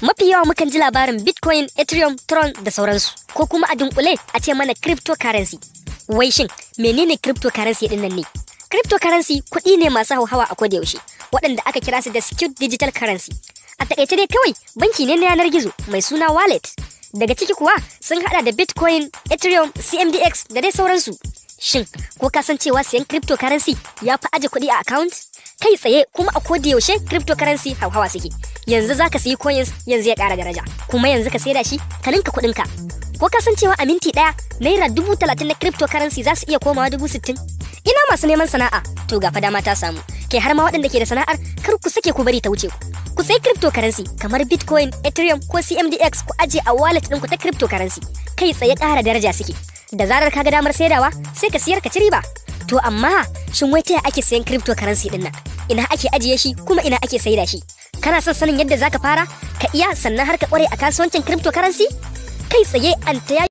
Mafi yawa mukan ji labarin Bitcoin, Ethereum, Tron da sauransu, ko kuma a dunkule a ce mana cryptocurrency. Wai shin menene cryptocurrency din nan ne? Cryptocurrency kuɗi ne masu hauhawa a koda yaushe, waɗanda aka kira su da secured digital currency. A takaice dai kawai banki ne na yanar gizo mai suna wallet. Daga ciki kuwa sun hada da Bitcoin, Ethereum, CMDX da dai sauransu. Shin ko ka san cewa siyan cryptocurrency ya fi aje kuɗi a account? Kai tsaye kuma a koda yaushe cryptocurrency hauhawa suke. Yanzu za ka siyi coins, yanzu ya ƙara daraja, kuma yanzu ka saida shi ka ninka kuɗinka. Ko ka san cewa a minti ɗaya ₦30,000 na cryptocurrency za su iya komawa 60,000? Ina masu neman sana'a, to ga fa dama ta samu. Kai, har ma waɗanda ke da sana'ar, kar ku sake ku bari ta wuce ku. Ku sayi cryptocurrency kamar Bitcoin, Ethereum ko CMDX, ku aje a wallet ɗinku ta cryptocurrency. Kai tsaye ƙara daraja suke. Da zarar ka ga damar saidawa, sai ka siyar ka ci riba. To amma shin wai ta ake sayan cryptocurrency din nan? Ina ake ajiye shi, kuma ina ake saida shi? Kana son sanin yadda zaka fara ka iya, sannan har ka kware a kasuwancin cryptocurrency? Kai tsaye an ta